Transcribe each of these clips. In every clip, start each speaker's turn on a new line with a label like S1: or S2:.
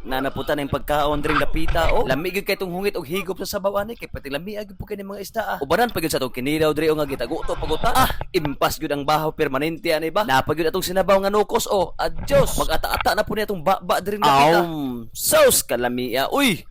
S1: Nanaputa na yung pagkaon dring dapita oh. Lami gyud kay tong hungit og higop sa sabaw ani kay pati lami gyud po kini mga isda ah. Ubanan pa gyud sa atong kinilaw diri o nga gitaguto paguta. Ah, impas gyud ang bahaw permanente ani ba. Napa gyud atong sinabaw nga nukos oh. Adios. Mag-ata-ata na po ni atong ba dring dapita. Sus kalamia. Uy,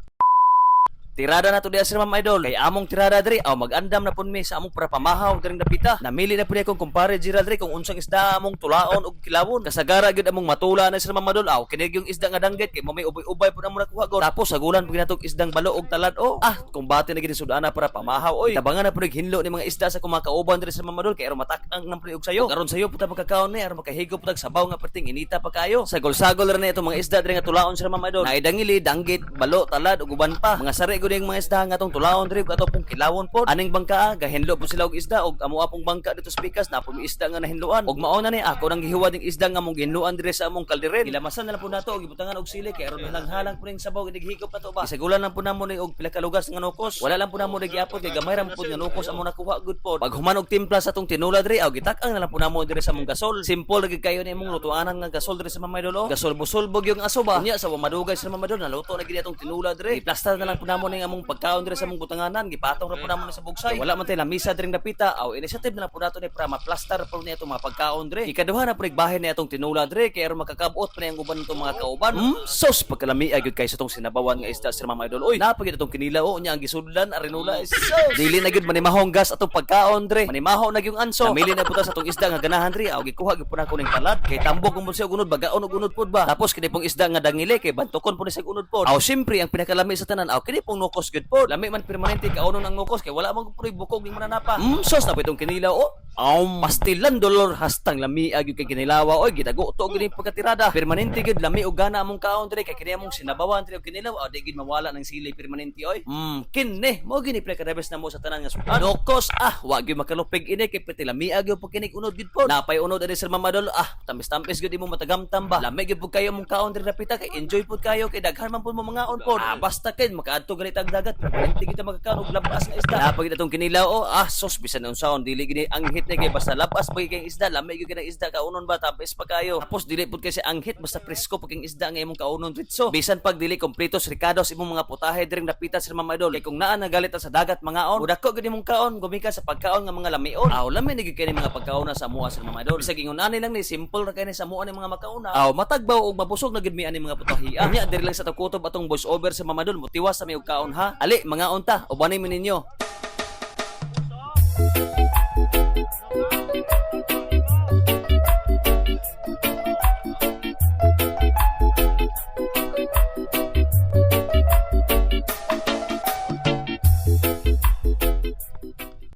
S1: tirada na to diya sir, Ma'am Idol. Kay among tirada diri, aw mag-andam na pud mi sa among para pamahaw diring dapita. Namili na pud akong kumpare Gerald diri kung unsang isda among tulaon og kilawon. Kasagara gyud among matula na sir, Ma'am Idol. Aw kini yung isda nga danggit kay mo may ubay-ubay pud among nakuha gud. Tapos sagulan pud natong isdang balo og talad oh. Ah, kumbate na gid sudana para pamahaw oy. Tabangan na pud hinlo ni mga isda sa kumakauban diri sir, Ma'am Idol, kay aron matak-ang nang pud og sayo. Karon sayo pud ta pagkakaon ni aron makahigop pud sabaw nga perting inita pa kayo. Sagol-sagol ra ni itong mga isda diri nga tulaon sir, Ma'am Idol. Naidangili, danggit, balo, talad ug uban pa. Mga sari gud yung mga isda nga atong tulaon diri ug ato pong kilawon pod. Aning bangka ah, gahinlo po sila og isda ug amo apong bangka dito sa pikas na po isda nga nahinloan. Ug mao na ni ako nang gihiwad ning isda nga mong gihinloan diri sa among kalderin. Gilamasan na lang po nato og gibutangan og sili kay aron halang-halang po ning sabaw inighigop na to ba. Isagulan lang po namo ni og pila ka lugas nga nukos. Wala lang po namo ni giapot kay gamay ra po nga nukos amo nakuha gud pod. Pag human og timpla sa atong tinula diri aw gitak-ang na lang po namo diri sa among gasol. Simple ra gid kayo ni imong lutuanan nga gasol diri sa Mama Idol oh. Gasol busulbog yung aso ba. Unya sa wa madugay sa Mama Idol naluto na gid atong tinula diri. Iplasta na lang po namo ning among pagkaon diri sa among butanganan, gipatong ra po namo ni sa bugsay. Wala man tay lamisa diri dapita, aw initiative na lang po nato ni para maplastar po ni atong mga pagkaon diri. Ikaduha na po bahin ni atong tinula diri kay aron makakabot pa ni ang uban nitong mga kauban. Sos pagkalami gyud kay sa atong sinabawan nga isda sir, Mama Idol. Oy, napagid atong kinilaw oh, nya ang gisudlan arinula. Sos. Dili na gyud manimahong gas atong pagkaon diri. Manimaho na gyud anso. Namili na po ta sa atong isda nga ganahan diri, aw gikuha gyud po nako ning talad kay tambok kung siya unod bagaon og unod pod ba. Tapos kini pong isda nga dangili kay bantokon po ni sa unod pod. Aw siyempre ang pinakalami sa tanan aw kini pong nukos gyud pod. Lami man permanente kaunon ang nukos kay wala man puroy bukog ning mananapa. Sos na po itong kinilaw oh. Aw pastilan dolor hastang lami gyud kay kinilawa oy gitaguto gyud ning pagkatirada. Permanente gyud lami og gana among kaon diri kay kini among sinabawan diri og kinilaw aw di gyud mawala ng sili permanente oy. Kini mo gini pre kadabes na mo sa tanan nga sukan. Nukos ah wa gyud makalupig ini kay pati lami gyud pag kinig unod gyud pod. Napay unod ani sir, Mama Idol ah tamis-tamis gyud imo matagamtam ba. Lami gyud pud kayo mong kaon diri dapita kay enjoy pud kayo kay daghan man pud mo mangaon pod. Ah basta kay makaadto ganit ang dagat permanente kita magkakaon og labas nga isda. Napay gid atong kinilaw oh ah sos bisan unsaon dili gini anghit ni kay basta labas pag kay isda lami gyud kay isda kaunon ba tapos pa kayo. Tapos dili pud kay si anghit basta presko pag king isda nga imong kaunon ritso. Bisan pag dili kompleto sa rekados imong mga putahe diring dapita sir, Mama Idol. Kay kung naa na galit sa dagat mangaon, mudako gyud imong kaon gumikan sa pagkaon nga mga lamion. Aw lami ni gyud kay ni mga pagkaon na sa amoa sir, Mama Idol. Bisag ingon ani lang ni simple ra kay ni sa amoa ni mga makauna. Aw matagbaw og mabusog na gyud mi ani mga putahian. Unya diri lang sa tukutob atong voice over sa Mama Idol motiwas sa mi og kaon ha. Ali mangaon ta ubanay mi ninyo.